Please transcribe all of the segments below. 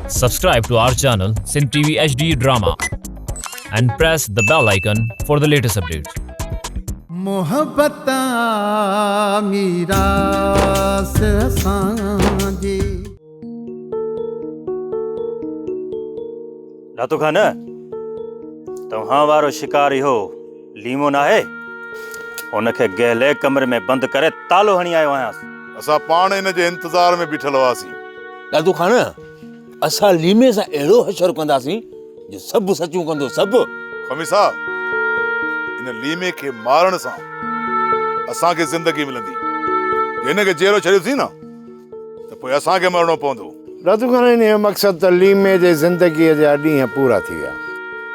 Subscribe to our channel Sindh TV HD Drama and press the bell icon for the latest updates. محبت آ ميراث اسان جي. ڏاتو خان، توهان وارو شڪار اهو ليمو ناهي؟ ان کي گهلي ڪمري ۾ بند ڪري تالو هڻي آيو آهيانس. اسان پاڻ ان جي انتظار ۾ بيٺل هئاسين. ڏاتو خان، اسان ليمي سان اهڙو حشر ڪنداسين جو سڀ سچون ڪندو سڀ. خميسا، ان ليمي کي مارڻ سان اسان کي زندگي ملندي. جي هن کي جيئرو ڇڏيوسين نه ته پوء اسان کي مرڻو پوندو. ڏاتو خان، انهيء جو مقصد ته ليمي جي زندگيء جا ڏينهن پورا ٿي ويا.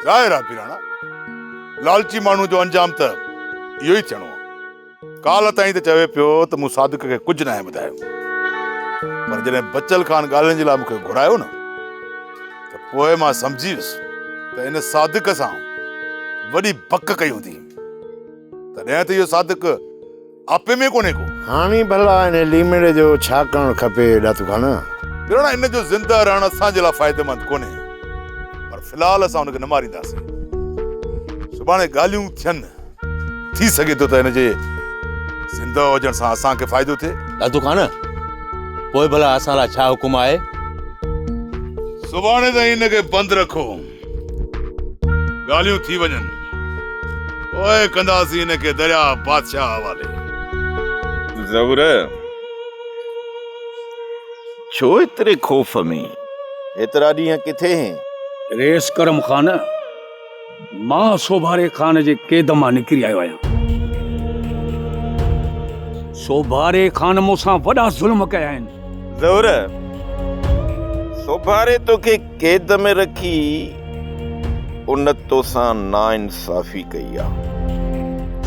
ظاهر آهي پيراڻا، لالچي ماڻهوء جو انجام ته اهو ئي ٿيڻو آهي. ڪالهه تائين ته چوي پيو ته مون صادق کي ڪجهه ناهي ٻڌايو، پر جڏهن بچل خان ڳالهين جي لاء مون کي گهرايو نه ته پوء مان سمجهي ويس ته ان صادق سان وڏي بڪ ڪئي هوندي، تڏهن ته اهو صادق آپي ۾ ڪونهي ڪو. هاڻي ڀلا ان ليمڙي جو ڇا ڪرڻ کپي ڏاتو خان؟ پيراڻا ان جو زنده رهڻ اسان جي لاء فائديمند ڪونهي، پر في الحال اسان ان کي نه مارينداسين. سڀاڻي ڳالهيون ٿين. ٿي سگهي ٿو ته هن جي زنده هجڻ سان اسان کي فائدو ٿئي. دادو خان، پوء ڀلا اسان لاء ڇا حڪم آهي؟ سڀاڻي تائين هن کي بند رکو. ڳالهيون ٿي وڃن، پوء ڪنداسين هن کي درياء بادشاهه حوالي. ظهور، ڇو ايتري خوف ۾؟ ايترا ڏينهن ڪٿي هئين؟ رئيس ڪرم خان، مان سوڀاري خان جي قيد مان نڪري آيو آهيان. سوڀاري خان مون سان وڏا ظلم ڪيا آهن. زهره، سوڀاري توکي قيد ۾ رکي ان توسان ناانصافي ڪئي آ.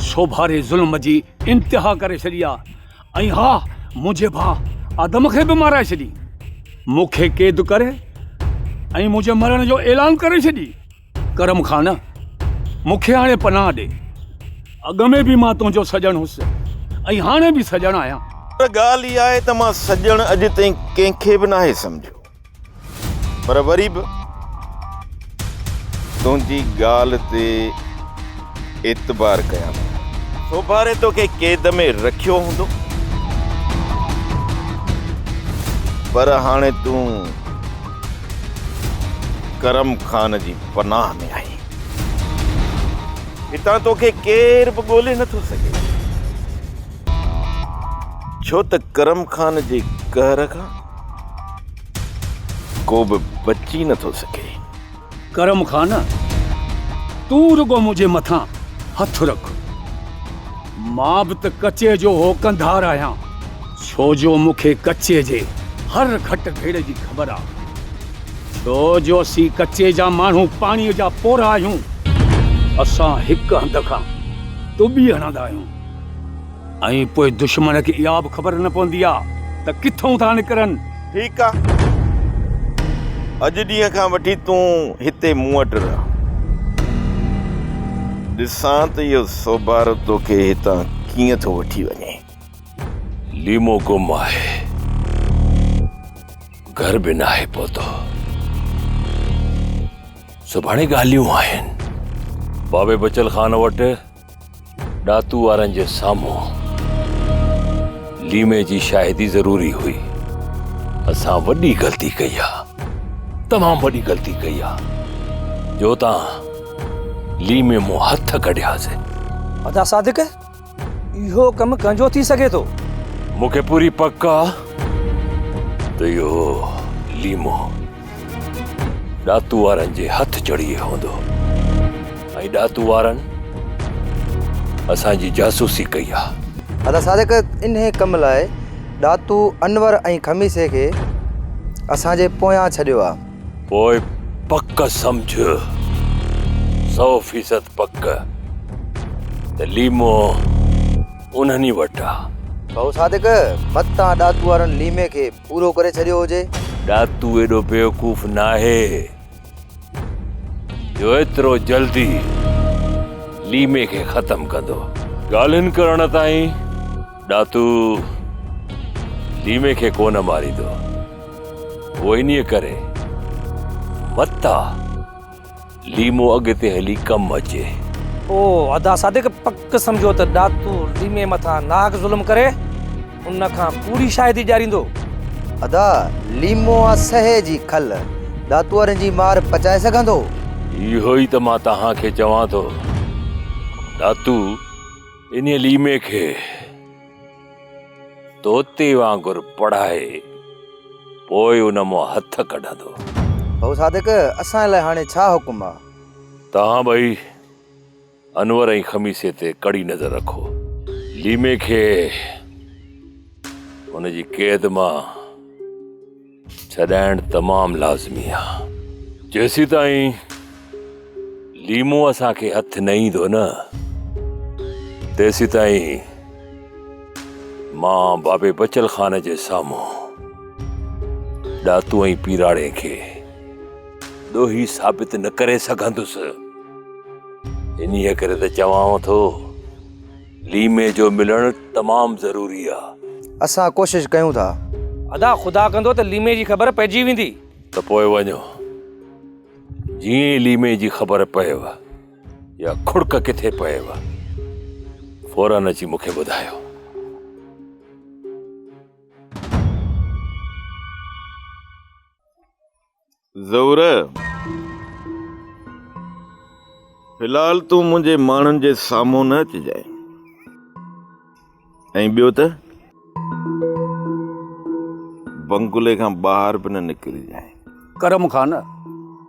سوڀاري ظلم جي انتها ڪري ڇڏي آ ۽ ها منهنجي ڀاء آدم کي به مارائي ڇڏي. مون کي قيد ڪري ۽ منهنجي مرڻ جو اعلان ڪري ڇڏي. ڪرم خان، مون کي هاڻي پناهه ڏي. اڳ ۾ به مان تنهنجو سڄڻ هوس ۽ هاڻي به سڄڻ آهيان. پر ڳالهه اها آهي ته مان سڄڻ اڄ تائين ڪنهن کي به ناهي سمجهيو. پر وري به تنهنجي ڳالهه تي اعتبار ڪيان ٿو. سوڀاري توکي قيد ۾ رکيو هوندو. پر هاڻي تون ڪرم خان جي پناهه ۾ آهين. هتان توکي ڪير به ڳولي نٿو سگهي. ڇو ته ڪرم خان جي قهر کان ڪو به بچي نٿو سگهي. ڪرم خان، تون رڳو منهنجي مٿان هٿ رک. مان به ته ڪچي جو هو ڪنڌار آهيان. ڇو جو مون کي ڪچي جي هر گهٽ گهيڙ جي خبر آ. ڇو جو اسين ڪچي جا ماڻهو پاڻيء جا پورا آهيون. اسان هڪ هنڌ کان ٽٻي هڻندا آهيون ۽ پوء دشمن کي اها به خبر نه پوندي آ ته ڪٿئون ٿا نڪرن. ٺيڪ آ. اڄ ڏينهن کان وٺي تون هتي مون وٽ رهه. ڏسان ته اهو سوڀارو توکي هتان ڪيئن ٿو وٺي وڃي. ليمو گم آهي. گهر به ناهي پهتو. سڀاڻي ڳالهيون آهن. بابي بچل خان وٽ ڏاتو وارن جي سامهون ليمي جي شاهدي ضروري هئي. اسان وڏي غلطي ڪئي آ. تمام وڏي غلطي ڪئي آ. جو تان ليمي مون هٿ ڪڍياسين. ادا صادق! اهو ڪم ڪنهن جو ٿي سگهي ٿو؟ مون کي پوري پڪ آ ته اهو ليمو ڏاتو وارن جي هٿ چڙهي هوندو ۽ ڏاتو وارن اسان جي جاسوسي ڪئي آ. ادا صادق انهي ڪم لاء ڏاتو انور ۽ خميسي کي اسان جي پويان ڇڏيو آ. پوء پڪ سمجهه، 100% پڪ ته ليمو انهن ئي وٽ آ. ڀائو صادق، متان ڏاتو وارن ليمي کي پورو ڪري ڇڏيو هجي. ڏاتو ايڏو بيوقوف ناهي جو ايترو جلدي ليمي کي ختم ڪندو. ڳالهين ڪرڻ تائين ڏاتو ليمي کي ڪونه ماريندو. اهو انهيء ڪري. متان ليمو اڳتي هلي ڪم اچي. او ادا صادق پڪ سمجهو ته ڏاتو ليمي مٿان ناحق ظلم ڪري ان کان ڪوڙي شاهدي ڏياريندو. ادا ليمو آ سهي جي کل، ڏاتو وارن جي مار پچائي سگهندو؟ اهو ئي ته مان توهان کي چوان ٿو. ڏاتو انهيء ليمي کي طوطي وانگر پڙهائي پوء ان مان هٿ ڪڍندو. ڀائو صادق اسان لاء هاڻي ڇا حڪم آ؟ توهان ٻئي انور ۽ خميسي تي ڪڙي نظر رکو. ليمي کي هن جي قيد مان ڇڏائڻ تمام لازمي آ. جيسيتائين ليمو اسان کي هٿ نه ايندو نه، تيسيتائين مان بابي بچل خان جي سامهون ڏاتو ۽ پيراڙي کي ڏوهي ثابت نه ڪري سگهندس. انهيء ڪري ته چوانو ٿو، ليمي جو ملڻ تمام ضروري آ. اسان ڪوشش ڪيون ٿا. ادا خدا ڪندو ته ليمي جي خبر پئجي ويندي. ته پوء وڃو. جيئن ئي ليمي جي خبر پئيو يا کڙڪ ڪٿي پئيو، فورن اچي مون کي ٻڌايو. ظهور، في الحال تون منهنجي ماڻهن جي سامهون نه اچجانء ۽ ٻيو ته بنگلي کان ٻاهر به نه نڪرجانء. ڪرم خان،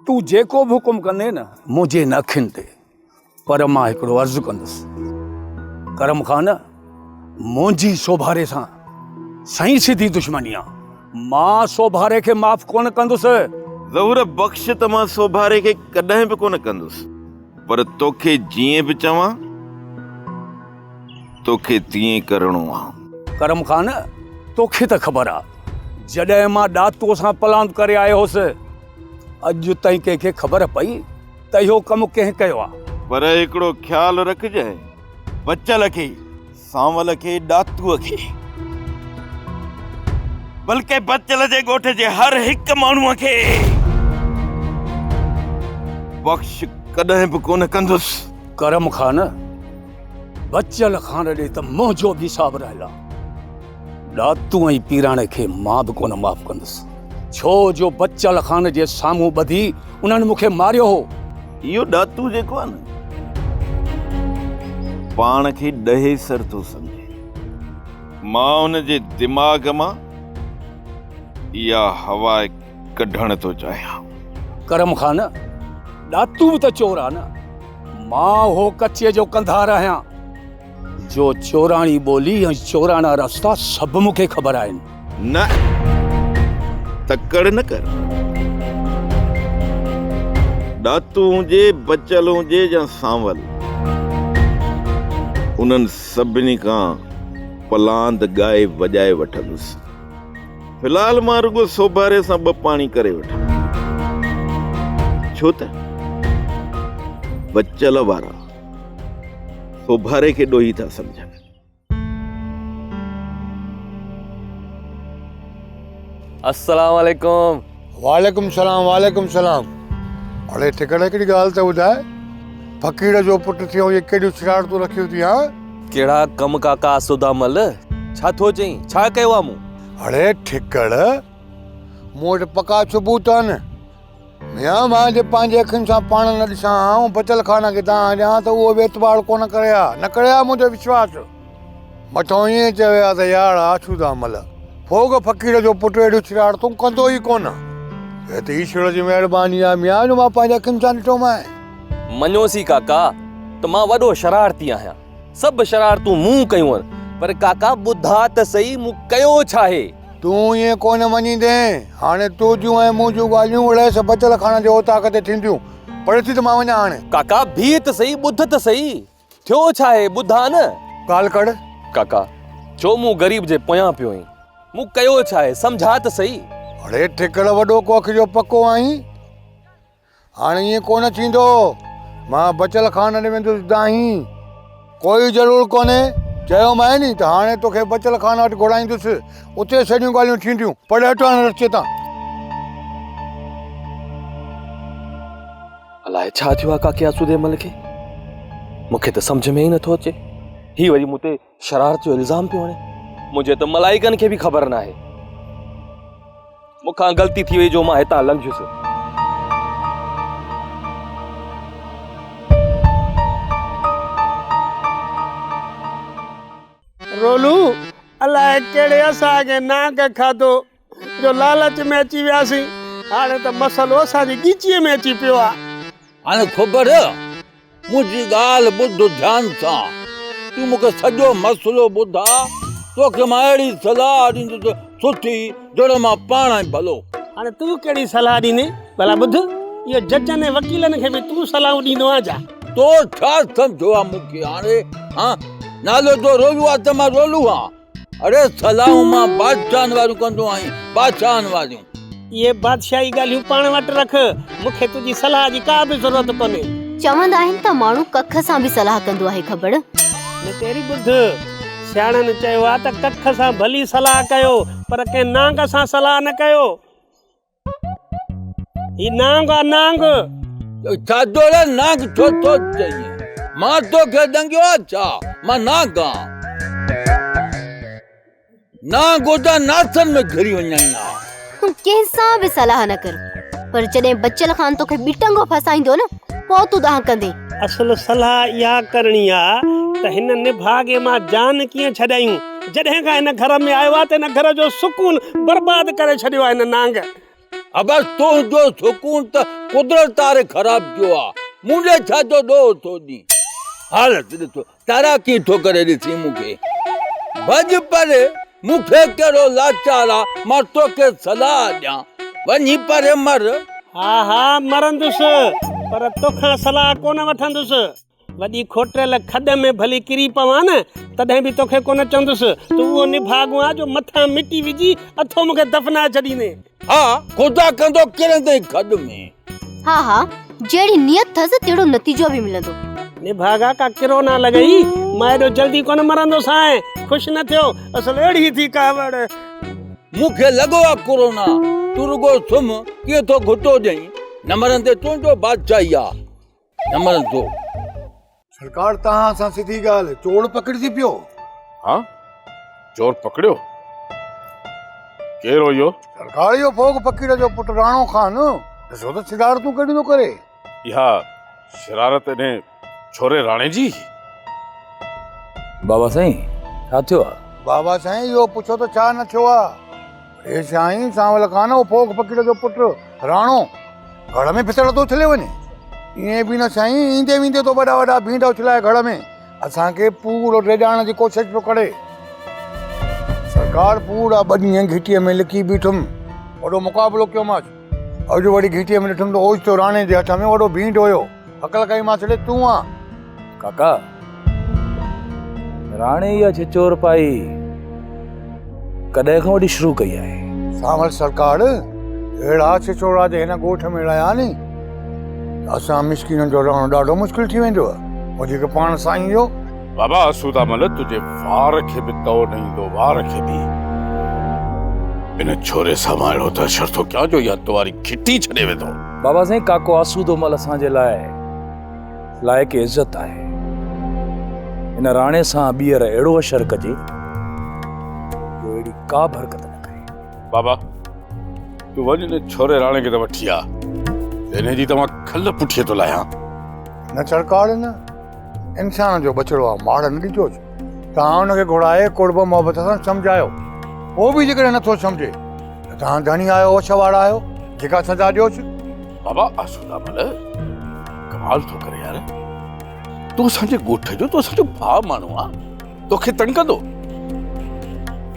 تون جيڪو به حڪم ڪندين نه، منهنجي هن اکين تي. پر مان هڪڙو عرض ڪندس. ڪرم خان، منهنجي سوڀاري سان سائين سڌي دشمني آ. مان سوڀاري کي معاف ڪونه ڪندس. ظهور بخش ته مان سوڀاري کي ڪڏهن به ڪونه ڪندس، پر توکي جيئن به چوان، توکي تيئن ڪرڻو آ. ڪرم خان، توکي ته خبر آ، جڏهن مان ڏاتوء سان پلاند ڪري آيو هوس، اڄ تائين ڪنهن کي خبر پئي ته اهو ڪم ڪنهن ڪيو آ. پر هڪڙو خيال رکجانء، بچل کي، سانول کي، ڏاتوء کي، بلڪه بچل جي ڳوٺ جي هر هڪ ماڻهوء کي بخش ڪڏهن به ڪونه ڪندس. ڪرم خان، بچل خان ڏي ته منهنجو به حساب رهيل آ. ڏاتو ۽ پيراڻي کي مان به ڪونه معاف ڪندس، ڇو جو بچل خان جي سامهون ٻڌي انهن مون کي ماريو هو. اهو ڏاتو جيڪو آهي نه، پاڻ کي ڏهيسر ٿو سمجهي. مان ان جي دماغ مان اها هوا ڪڍڻ ٿو چاهيان. ڪرم خان، ڏاتو به ته چور آهي نه. مان اهو ڪچي جو ڪنڌار آهيان. جو چوراڻي ٻولي ۽ چوراڻا رستا سڀ مون کي خبر آهن. نه، تڪڙ نه ڪر. ڏاتو هجي، بچل هجي يا سانول، انهن سڀني کان پلاند ڳائي وڄائي وٺندس. في الحال مان رڳو سوڀاري سان ٻه پاڻي ڪري وٺان. ڇو ته بچل وارا سوڀاري کي ڏوهي ٿا سمجهن. السلام عليڪم. وعليڪم سلام وعليڪم سلام. اڙي ٺڪڙ هڪڙي ڳالهه ته ٻڌاء فقير جو پٽ ٿي ۽ ڪهڙيون شرارتون رکيون اٿئي ها؟ ڪهڙا ڪم ڪاڪا اسودامل ڇا ٿو چئين ڇا ڪيو آ مون؟ اڙي ٺڪڙ مون وٽ پڪا ثبوت آهن. ميان مان جي پنهنجي اکين سان پاڻ نه ڏسان ها ۽ بچل خان کي دانهن ڏيان ها ته اهو به اعتبار ڪونه ڪري ها، نه ڪري ها منهنجو وشواس. مٿئون ائين چوي ها ته يار آسودا مل، ڦوڳ فقير جو پٽ اهڙيون شرارتون ڪندو ئي ڪونه. هي ته ايشور جي مهرباني آهي ميان جو مان پنهنجي اکين سان ڏٺومانء. مڃيوسين ڪاڪا ته مان وڏو شرارتي آهيان. سڀ شرارتون مون ڪيون آهن، پر ڪاڪا ٻڌاء ته سهي مون ڪيو ڇاهي؟ تون ائين ڪونه مڃيندين. هاڻي تنهنجون ۽ منهنجون ڳالهيون رئيس بچل خان جي اوطاق تي ٿينديون. پري ٿي ته مان وڃان هاڻي. ڪاڪا بيهه ته سهي، ٻڌ ته سهي. ٿيو ڇاهي، ٻڌاء نه. ڳالهه ڪر. ڪاڪا، ڇو مون غريب جي پويان پيو آهين؟ مون ڪيو ڇاهي، سمجهاء ته سهي. اڙي ٺڪڙ وڏو ڪو اک جو پڪو آهين. هاڻي ائين ڪونه ٿيندو. مان بچل خان ڏي ويندس دانهين. ڪوئي ضرور ڪونهي. چيومانء ني ته هاڻي توکي بچل خان وٽ گهرائيندس. اتي سڄيون ڳالهيون ٿينديون. پري هٽ هاڻي رستي تان. الائي ڇا ٿيو آ ڪاڪي آسودي مل کي، مون کي ته سمجهه ۾ ئي نٿو اچي. هي وري مون تي شرارت جو الزام پيو هڻي. منهنجي ته ملائڪن کي به خبر ناهي. مون کان غلطي ٿي وئي جو مان هتان لنگهيس. رولو، الائي ڪهڙي اسان کي نانگ کاڌو جو لالچ ۾ اچي وياسين. هاڻي ته مسئلو اسان جي ڳچيء ۾ اچي پيو آ. هاڻي خبر منهنجي ڳالهه ٻڌ ڌيان سان. تون مون کي سڄو مسئلو ٻڌاء، توکي مان اهڙي صلاح ڏيندس سٺي جهڙو مان پاڻ آهيان ڀلو. هاڻي تون ڪهڙي صلاح ڏيندين؟ ڀلا ٻڌ، اهو ججن ۽ وڪيلن کي به تون صلاحون ڏيندو آهين ڇا؟ تو ڇا سمجهيو آهي مون کي هاڻي؟ هان؟ نالو تو رولو آهي ته مان رولو آهيان. اڙي صلاحون مان بادشاهن واريون ڪندو آهين، بادشاهن واريون. اهي بادشاهي ڳالهيون پاڻ وٽ رک، مون کي تنهنجي صلاح جي ڪا به ضرورت ڪونهي. چوندا آهن ته ماڻهو ڪک سان به صلاح ڪندو آهي کبڙ. نتيري ٻڌ، سياڻن چيو آهي ته ڪک سان ڀلي صلاح ڪيو، پر ڪنهن نانگ سان صلاح نه ڪيو. هي نانگ آ نانگ. ڇا جوڙي نانگ ڇو ٿو چئين؟ مان توکي ڏنگيو آ ڇا؟ مان نانگ آن. نانگ هجان ناسن ۾ گهري وڃين ها. تون ڪنهن سان به صلاح نه ڪر، پر جڏهن بچل خان توکي ٻٽنگو ڦاسائيندو نه، پوء تون دانهن ڪندين. اصل صلاح اها ڪرڻي آ ته هن نڀاڳي مان جان ڪيئن ڇڏايون. جڏهن کان هن گهر ۾ آيو آهي ته هن گهر جو سڪون برباد ڪري ڇڏيو آهي هن نانگ. ابا تنهنجو سڪون ته قدرت تاري خراب ڪيو آ، مون ڏي ڇا جو ڏوهه ٿو ڏين. حالت ڏس تارا ڪيئن ٿو ڪري ڏسين مون کي. ڀڄ پري، مون کي ڪهڙو لاچار آ، مان توکي صلاح ڏيان، وڃي پري مر. ها ها مرندس، پر توکان صلاح ڪونه وٺندس. وڏي کوٽريل کڏ ۾ ڀلي ڪري پوان نه، تڏهن به توکي ڪونه چوندس. تون اهو نڀاڳو آهين جو مٿان مٽي وجهي اٿو مون کي دفنائي ڇڏيندين. ها، خدا ڪندو ڪرندين کڏ ۾. ها ها، جهڙي نيت ٿس تهڙو نتيجو به ملندو. نڀاڳا ڪا ڪرونا لڳئي، مان ايڏو جلدي ڪونه مرندوسانء. خوش نه ٿيو، اصل اهڙي ٿي ڪاوڙ. مون کي لڳو آ ڪرونا، تون رڳو سمهه، ڪيئن ٿو گهٽو ڏئين. نه مرندين تنهنجو بادشاهي آ. نه مرندو. سرڪار توهان سان سڌي ڳالهه، چور پڪڙجي پيو. ها؟ چور پڪڙيو؟ ڪير هو اهو؟ سرڪار اهو ڦوڳ فقير جو پٽ راڻو خان، ڏسو ته شرارتون ڪهڙيون ٿو ڪري. اها شرارت انهي ڇوري راڻي جي هئي. بابا سائين ڇا ٿيو آ؟ بابا سائين اهو پڇو ته ڇا نه ٿيو آ. اي سائين سانول خان اهو ڦوڳ فقير جو پٽ راڻو گهر ۾ ڦٿڙ ٿو اڇلي وڃي. ائين به نه سائين ايندي ويندي ٿو وڏا وڏا ڀينڊ اڇلائي گهر ۾ اسان کي پورو ڊيڄارڻ جي ڪوشش پيو ڪري. سرڪار پورا ٻه ڏينهن گهٽيء ۾ لڪي بيٺم. وڏو مقابلو ڪيومانس. اڄ وري گهٽيء ۾ ڏٺم ته اوچتو راڻي جي هٿ ۾ وڏو ڀينڊ هيو. هڪل ڪئيمانس ڙي تون آن. ڪاڪا راڻي اها ڇچور پائي ڪڏهن کان وٺي شروع ڪئي آهي؟ سانول سرڪار اهڙا ڇچورا جي هن ڳوٺ ۾ رهيا ني ته اسان مسڪينن جو رهڻ ڏاڍو مشڪل ٿي ويندو. وڌيڪ پاڻ سائين جو. بابا آسودا مل تنهنجي وار کي به تئو نه ايندو وار کي به. ان ڇوري سان مان اهڙو ته حشر ٿو ڪيان جو اها تواري گهٽي ڇڏي ويندو. بابا سائين ڪاڪو آسودو مل اسان جي لاء لائق عزت آهي. هن راڻي سان ٻيهر اهڙو حشر ڪجي جو اهڙي ڪا به حرڪت نه ڪري. بابا تون وڃ ان ڇوري راڻي کي ته وٺي آ. انهي جي ته مان کل پٺيء ٿو لاهيان. نه سرڪار نه انسان جو ٻچڙو آ مار نه ڏجوس. توهان ان کي گهرائي قرب محبت سان سمجهايو. پوء به جيڪڏهن نٿو سمجهي ته توهان ڌڻي آهيو وس وارا آهيو جيڪا سزا ڏيوس. بابا آسودا مل ڪمال ٿو ڪري يار تون اسان جي ڳوٺ جو تون اسان جو ڀاء ماڻهو آ توکي تنگ ڪندو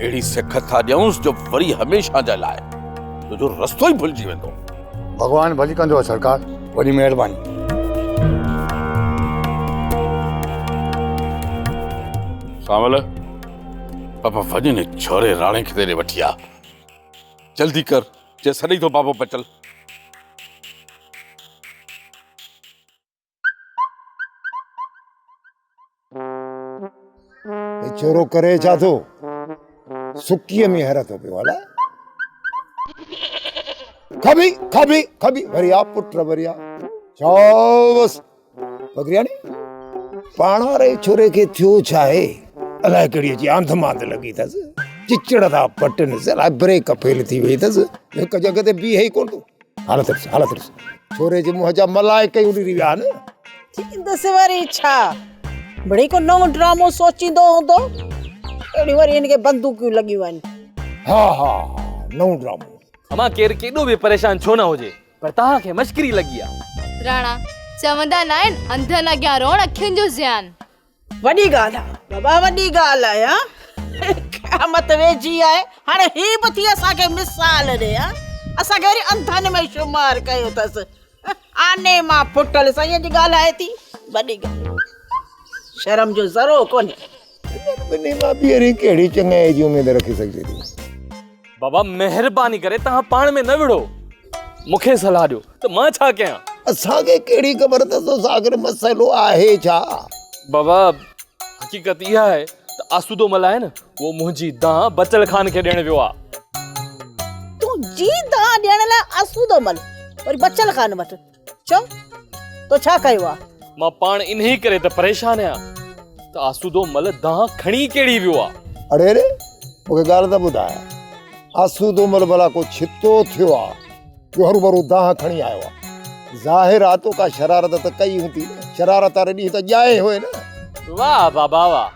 اهڙي سک ٿا ڏيونس جو وري هميشه جي لاء تنهنجو رستو ئي ڀلجي ويندو. ڀڳوان ڀلي ڪندو سرڪار وڏي مهرباني. سانول بابا وڃ نه ڇوري راڻي کي تيڏي وٺي آ جلدي ڪر جي سڏئي ٿو بابو بچل. هي ڇورو ڪري ڇا ٿو؟ سڪيء ۾ هر ٿو پيو هلائي. کٻي کٻي کٻي وري آ پٽ وري آ. شابس فقيرياڻي، پاڻ واري ڇوري کي ٿيو ڇا آهي؟ الائي ڪهڙي اچي آنڌ مانڌ لڳي اٿس، چچڙ ٿا پٽنس، الائي بريڪ فيل ٿي وئي اٿس، هڪ جڳهه تي بيهي ئي ڪونه ٿو. حالت ڏس، حالت ڏس، ڇوري جي منهن جا ملائڪ ئي اڏري ويا آهن. ٿيندس وري ڇا؟ مڙئي ڪو نئون ڊرامو سوچيندو هوندو. اهڙيون وري هن کي بندوقيون لڳيون آهن. ها ها نئون ڊرامو. امان ڪير ڪيڏو به پريشان ڇو نه هجي پر توهان کي مشڪري لڳي آ. راڻا، چوندا ناهن انڌن اڳيان روئڻ اکين جو زيان. وڏي ڳالهه آ بابا وڏي ڳالهه آهي ها قيامت ويجهي آهي هاڻي هي به ٿي اسان کي مثال ڏي ها اسان کي وري انڌن ۾ شمار ڪيو اٿس آني مان ڦٽل سائين جي ڳالهه آهي ٿي وڏي ڳالهه شرم جو ذرو ڪونهي. انهن ٻنهي مان ٻيهر ڪهڙي چڱائي جي اميد رکي سگهجي ٿي؟ بابا مهرباني ڪري توهان پاڻ ۾ نه وڙهو. مون کي صلاح ڏيو ته مان ڇا ڪيان؟ اسان کي ڪهڙي خبر ته تو سان آخر مسئلو آهي ڇا؟ بابا حقيقت اها آهي ته آسودو مل آهي نه اهو منهنجي دانهن بچل خان کي ڏيڻ ويو آهي. تنهنجي دانهن ڏيڻ لاء آسودو مل وري بچل خان وٽ؟ ڇو؟ تو ڇا ڪيو آهي؟ مان پاڻ انهي ڪري ته پريشان آهيان ته آسودو مل دانهن کڻي ڪهڙي ويو آهي. اڙي ري، مون کي ڳالهه ته ٻڌاء، آسودو مل ڀلا ڪو ڇتو ٿيو آهي جو هروڀرو دانهن کڻي آيو آهي. ظاهر آهي تو ڪا شرارت ته ڪئي هوندي نه، شرارت واري ڏينهن ته ڄائي هئين نه. واهه بابا واهه،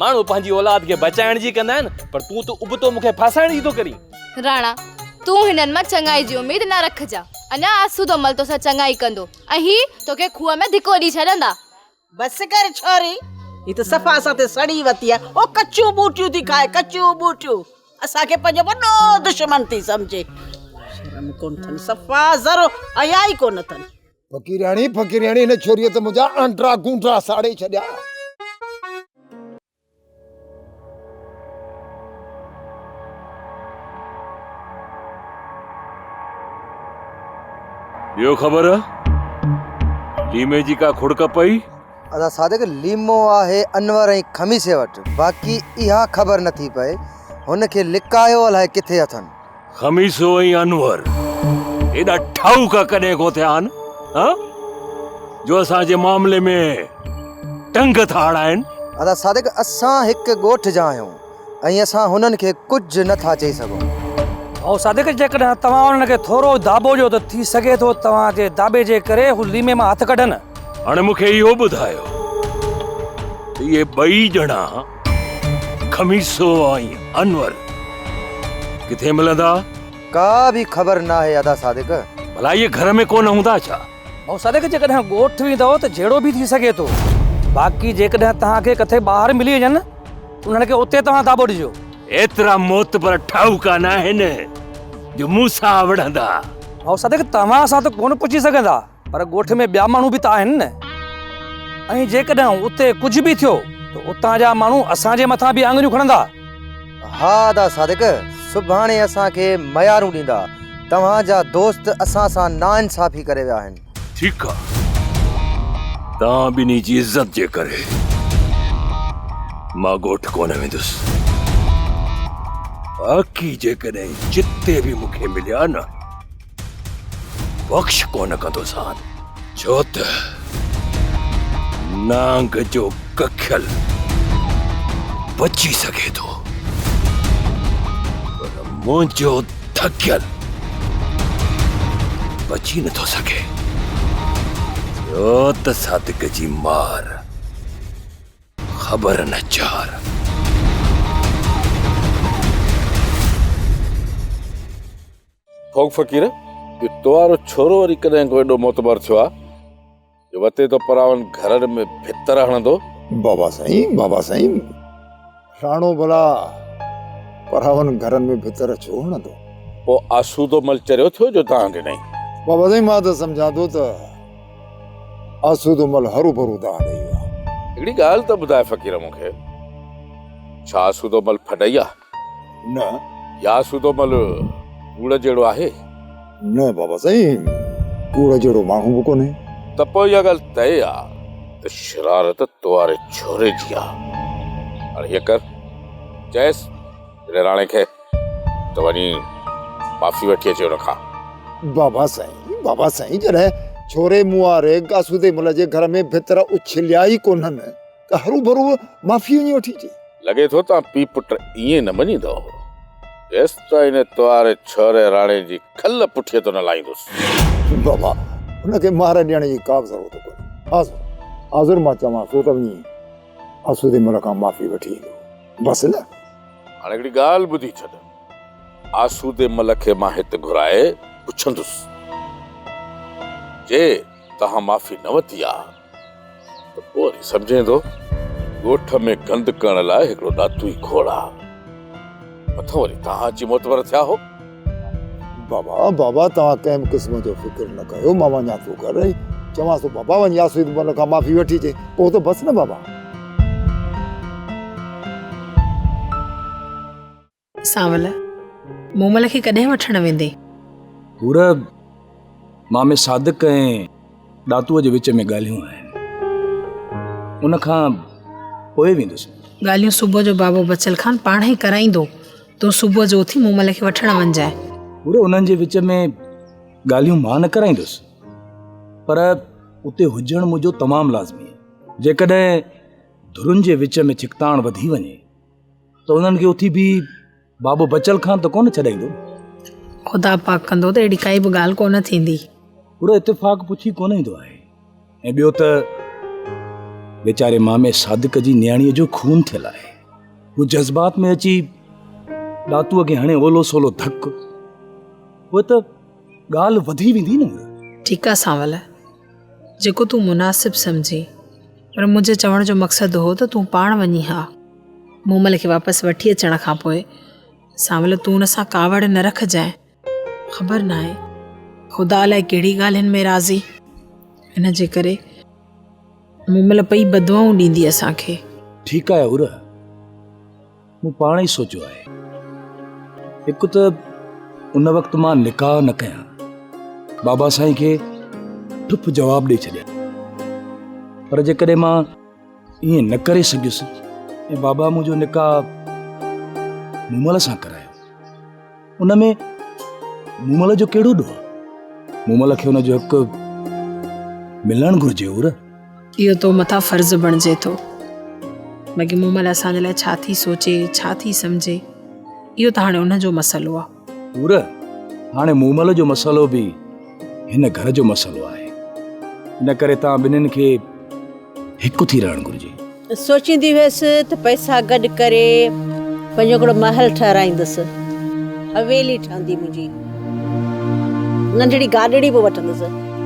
ماڻهو پنهنجي اولاد کي بچائڻ جي ڪندا آهن پر تون ته ابتو مون کي ڦاسائڻ جي ٿو ڪرين. راڻا، تون هنن مان چڱائي جي اميد نه رکجان. اڃا آسودو مل توسان چڱائي ڪندو ۽ هي توکي کوهه ۾ ڌڪو ڏئي ڇڏندا. بس ڪر ڇوري، هي ته صفا اسان تي سڙي وتي آهي. او ڪچيون ٻوٽيون ٿي کائي، ڪچيون ٻوٽيون. اسان کي پنهنجو وڏو دشمن ٿي سمجهي. شرم ڪونه اٿن، صفا ذرو حيا ئي ڪونه اٿن. فقيرياڻي، فقيرياڻي، هن ڇوريء ته منهنجا آنڊرا گونڊرا ساڙي ڇڏيا. ڏيو خبر، ليمي جي ڪا کڙڪ پئي؟ ادا صادق، ليمو آهي انور ۽ خميسي وٽ، باقي اها خبر نٿي پئي هن کي لڪايو الائي ڪٿي اٿن. خميسو ۽ انور ايڏا ٺاهوڪا ڪڏهن ڪو ٿيا آهن، ها؟ جو اسان جي معاملي ۾ ٽنگ ٿا اڙائن. ادا صادق، اسان هڪ ڳوٺ جا آهيون ۽ اسان هنن کي ڪجهه نه ٿا چئي سگهون. ڀائو صادق، جيڪڏهن توهان انهن کي ٿورو داٻو ڏيو ته ٿي سگهي ٿو توهان جي داٻي جي ڪري هو ليمي مان هٿ ڪڍن. هاڻي مون کي اهو ٻڌايو ته اهي ٻئي ڄڻا خميسو ۽ انور ڪٿي ملندا؟ ڪا به خبر ناهي ادا صادق. ڀلا اهي گهر ۾ ڪونه هوندا ڇا؟ ڀائو صادق جيڪڏهن ڳوٺ ويندؤ ته جهيڙو به ٿي سگهي ٿو. باقي جيڪڏهن توهان کي ڪٿي ٻاهر ملي وڃن ته انهن کي اتي توهان داٻو ڏجو. ايترا معتبر ٺاهوڪا ناهن جو مون سان وڙهندا. ڀائو صادق توهان سان ته ڪونه پڇي سگهندا. پر ڳوٺ ۾ ٻيا ماڻهو به ته آهن نه ۽ جيڪڏهن اتي ڪجهه به ٿيو ته اتان جا ماڻهو اسان جي مٿان به آڱريون کڻندا. ها ادا صادق، سڀاڻي اسان کي ميارون ڏيندا. توهان جا دوست اسان سان ناانصافي ڪري ويا آهن. ٺيڪ آ، توهان ٻنهي جي عزت جي ڪري مان ڳوٺ ڪونه ويندس. باقي جيڪڏهن جتي به مون کي مليا نه. بخش ڪونه ڪندوسان، ڇو ته نانگ جو ڪکيل بچي سگهي ٿو، پر منهنجو ڌڪيل بچي نٿو سگهي، ڇو ته صادق جي مار خبر نه چار. ڦوڳ فقير، اهو تو وارو ڇورو وري ڪڏهن ڪو ايڏو معتبر ٿيو آ، جو وتي ٿو پراون گهرن ۾ ڀتر هڻندو. بابا سائين، بابا سائين، راڻو ڀلا پراون گهرن ۾ ڀتر ڇو هڻندو؟ پوء آسودو مل چريو ٿيو جو دانهن ڏنائين. بابا سائين، مان ته سمجهان ٿو ته آسودو مل هروڀرو دانهن ڏئي ويو آ. هڪڙي ڳالهه ته ٻڌاء فقير مون کي، ڇا آسودو مل ڦڏئي آ؟ نه. يا سودومل ڪوڙ جهڙو آهي؟ نه بابا سائين، ڪوڙ جهڙو ماڻهو به ڪونهي. ته پوء اها ڳالهه طئي آ ته شرارت تو واري ڇوري جي آ. هاڻي هيئن ڪر، چئيس هن راڻي کي ته وڃي معافي وٺي اچي هن کان. بابا سائين، بابا سائين، جڏهن ڇوري مون واري آسودي مل جي گهر ۾ ڀتر اڇليا ئي ڪونهن ته هروڀرو معافي وڃي وٺي اچي. لڳي ٿو توهان پيء پٽ ائين نه مڃيندؤ. جيستائين توهاري ڇوري راڻي جي کل پٺيء تان نه لاهيندس. بابا، هن کي مار ڏيڻ جي ڪا به ضرورت ڪونهي. حاضر، حاضر مان چوانس ٿو ته وڃي آسودي مل کان معافي وٺي ايندو. بس نه. هاڻي هڪڙي ڳالهه ٻڌي ڇڏ. آسودي مل کي مان هت گهرائي پڇندس. جي توهان معافي نه وتي آ ته پوء وري سمجهين ٿو. ڳوٺ ۾ گند ڪرڻ لاء هڪڙو ڏاتو ئي کوڙ آ. مٿان وري توهان اچي معتبر ٿيا هو. بابا بابا توهان ڪنهن به قسم جو فڪر نه ڪيو مان وڃان ٿو گهر ۽ چوانس ٿو بابا وڃي آسودي مل کان معافي وٺي اچي پوء ته بس نه بابا. سانول، مومل کي ڪڏهن وٺڻ ويندين؟ پورب، مامي صادق ۽ ڏاتوء جي وچ ۾ ڳالهيون آهن. ان کان پوء ويندس. ڳالهيون صبح جو بابو بچل خان پاڻ ئي ڪرائيندو. تون صبح جو اٿي مومل کي وٺڻ وڃجانء. پورب، انهن جي وچ ۾ ڳالهيون مان نه ڪرائيندس، پر اتي هجڻ منهنجو تمام لازمي آهي. جيڪڏهن ڌرين جي وچ ۾ ڇڪتاڻ وڌي وڃي ته انهن کي اٿي به بابو بچل خان ته ڪونه ڇڏائيندو. خدا پاڪ ڪندو ته اهڙي ڪائي به ڳالهه ڪونه ٿيندي. پورو اتفاق پڇي ڪونه ايندو آهي ۽ ٻيو ته ويچاري مامي صادق جي نياڻيء جو خون ٿيل آهي. هو جذبات ۾ اچي ڏاتوء کي هڻي اولو سولو ڌڪ، پوء ته ڳالهه وڌي ويندي نه. ٺيڪ آ سانول، جيڪو تون مناسب سمجهين. پر منهنجي چوڻ جو مقصد هو ته تون پاڻ وڃين ها. مومل کي واپس وٺي اچڻ کان پوء سانول تون ان سان ڪاوڙ نه رکجانء. خبر ناهي خدا الائي ڪهڙي ڳالهين ۾ راضي. ان جي ڪري مومل پئي بدعائون ڏيندي اسان کي. ٺيڪ آهي حور، مون پاڻ ئي سوچيو آهي. هڪ ته ان وقت مان نڪاح نه ڪيان، بابا سائين کي ٺپ جواب ڏئي ڇڏيان. پر جيڪڏهن مان ائين نه ڪري سگهيس ۽ بابا منهنجو نڪاح مومل سان ڪرايو، ان ۾ مومل جو ڪهڙو ڏوهه؟ مومل کي ان جو حق ملڻ گهرجي حور. اهو تو مٿان فرض بڻجي ٿو. باقي مومل اسان جي لاء ڇا ٿي سوچي، ڇا ٿي سمجهي، اهو ته هاڻي ان جو مسئلو آ. حور، هاڻي مومل جو مسئلو به هن گهر جو مسئلو آهي. ان ڪري توهان ٻنهين کي هڪ ٿي رهڻ گهرجي. سوچيندي هيس ته پئسا گڏ ڪري پنهنجو هڪڙو محل ٺهرائيندس. حويلي ٺهندي منهنجي. ننڍڙي گاڏڙي به وٺندس.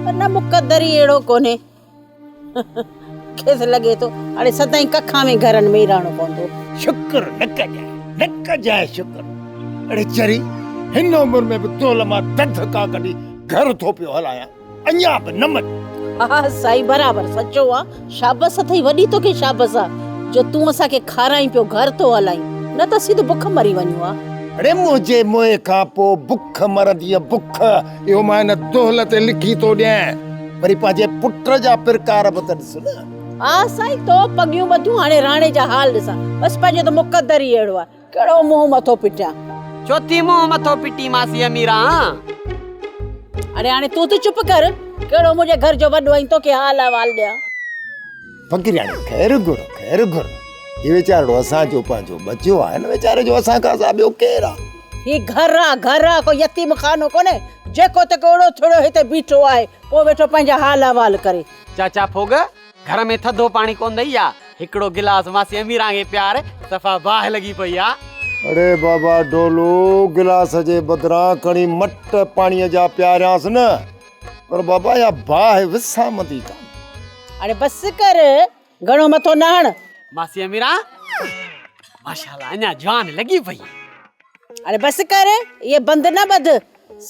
پر نه مقدر ئي اهڙو ڪونهي. کيس لڳي ٿو هاڻي سدائين ڪکان ۾ گهرن ۾ ئي رهڻو پوندو. شڪر نه ڪجانء، نه ڪجانء شڪر. اڙي چري، هن عمر ۾ به دول مان ڌڌڪا ڪڍي گهر ٿو پيو هلايان، اڃا به نه مڃ. ها سائين برابر سچو آ، شابس اٿئي وڏي توکي شابس آ جو تون اسان کي کارائين پيو گهر ٿو هلائين، نه ته اسين ته بک مري وڃون ها. اڙي منهنجي موئي کان پوء بک مرندينء بک، اهو مان هن دهل تي لکي ٿو ڏيانء. وري پنهنجي پٽ جا پرڪار به ته ڏس نه. ها سائين تو پڳيون ٻڌيون هاڻي راڻي جا حال ڏسان. بس پنهنجو ته مقدر ئي اهڙو آهي. ڪهڙو منهن مٿو پٽيان. ڇو ٿي منهن مٿو پٽين ماسي اميران. اڙي هاڻي تون ته چپ ڪر. ڪهڙو منهنجي گهر جو وڏو آهين توکي حال احوال ڏيان. فقيرياڻي خير گهر خير گهر. هي ويچارڙو اسان جو پنهنجو ٻچو آهي نه ويچاري جو اسان کان سواء ٻيو ڪير آ. هي گهر آ گهر آ ڪو يتيم خانو ڪونهي جيڪو تيڪو اڙو ٿڙو هتي بيٺو آهي پوء ويٺو پنهنجا حال احوال ڪري. چاچا ڦوڳ، گهر ۾ ٿڌو پاڻي ڪونه اٿئي ڇا؟ هڪڙو گلاس ماسي اميران کي پيار، صفا باهه لڳي پئي آ. اڙي بابا ڍولو، گلاس جي بدران کڻي مٽ پاڻيء جا پياريانس نه، پر بابا اها باهه وسامندي ڪانه. اڙي بس ڪر، گهڻو مٿو نه هڻ. ماسي اميران، ماشاءالله اڃا جوان لڳي پئي. اڙي بس ڪر، اهي بند نه ٻڌ.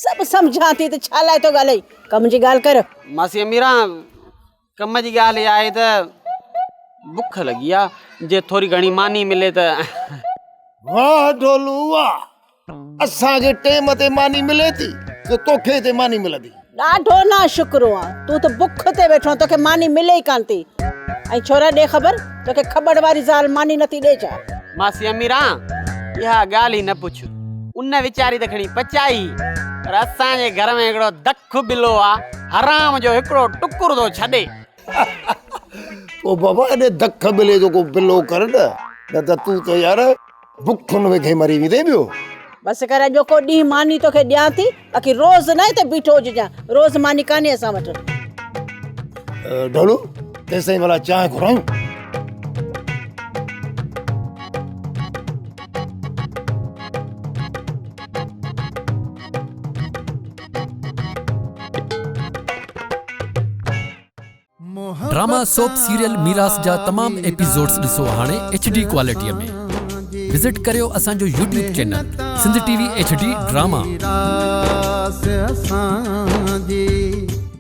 سڀ سمجهان ٿي ته ڇا لاء ٿو ڳالهائين. ڪم جي ڳالهه ڪر. ماسي اميران، ڪم جي ڳالهه اها آهي ته بک لڳي آ، جي ٿوري گهڻي ماني ملي ته. واهه ڍولو واهه، اسان کي ٽيم تي ماني ملي ٿي سو توکي هتي ماني ملندي. ڏاڍو ناشڪرو آن، تون ته بک تي ويٺو آن، توکي ماني ملي ئي ڪانه ٿي. ۽ ڇورا ڏي خبر، توکي کٻڙ واري زال ماني نٿي ڏي ڇا؟ ماسي اميران، اها ڳالهه ئي نه پڇ. ان ويچاري ته کڻي پچائي، پر اسان جي گهر ۾ هڪڙو دک ٻلو آ، حرام جو هڪڙو ٽڪر ٿو ڇڏي. پوء بابا ايڏي دک ملي جو ڪو بلو ڪر نه، نه ته تون ته يار بکن وگهي مري ويندين ٻيو. بس ڪر اڄوڪو ڏينهن ماني توکي ڏيان ٿي، باقي روز نه هتي بيٺو هججان، روز ماني ڪانهي اسان وٽ. ڍولو تيستائين ڀلا چانهه گهرايون. ڊراما سوپ سيريل ميراث جا تمام ايپيسوڊز ڏسو هاڻي ايڇ ڊي ڪوالٽي ۾. وزٽ ڪريو اسان جو YouTube channel Sindh T V H D drama. ميراث اسان جي.